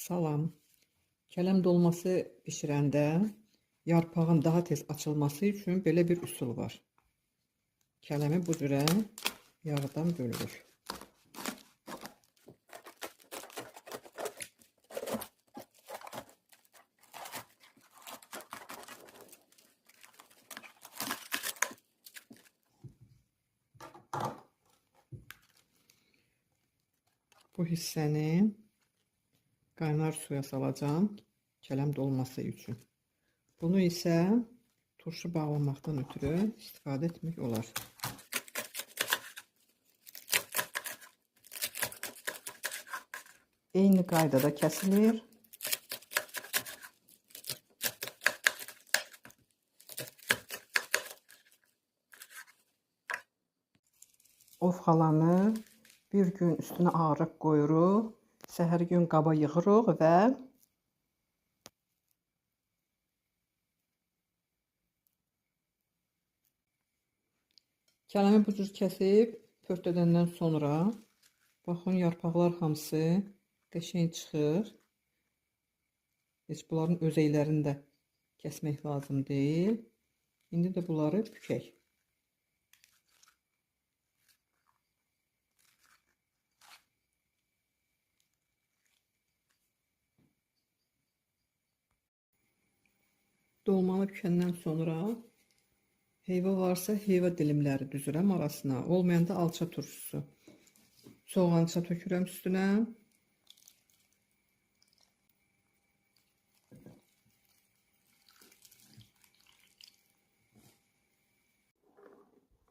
Salam. Kələm dolması bişirəndə yarpağın daha tez açılması üçün belə bir üsul var. Kələmi bu cürə yarıdan bölürük. Bu hissəni qaynar suya salacağam kələm dolması üçün. Bunu isə turşu bağlamaqdan ötürü istifadə etmək olar. Eyni qaydada kəsilir. Ovxalanı bir gün üstünə ağırlıq qoyuruq. Səhər gün qaba yığırıq və kələmi bu cür kəsib pörtədəndən sonra baxın yarpaqlar hamısı qəşəng çıxır. Heç bunların özəklərini də kəsmək lazım deyil. İndi də bunları bükək. Dolmanı bükəndən sonra heyva varsa heyva dilimləri düzürəm arasına. Olmayanda alça turşusu. Soğança tökürəm üstünə.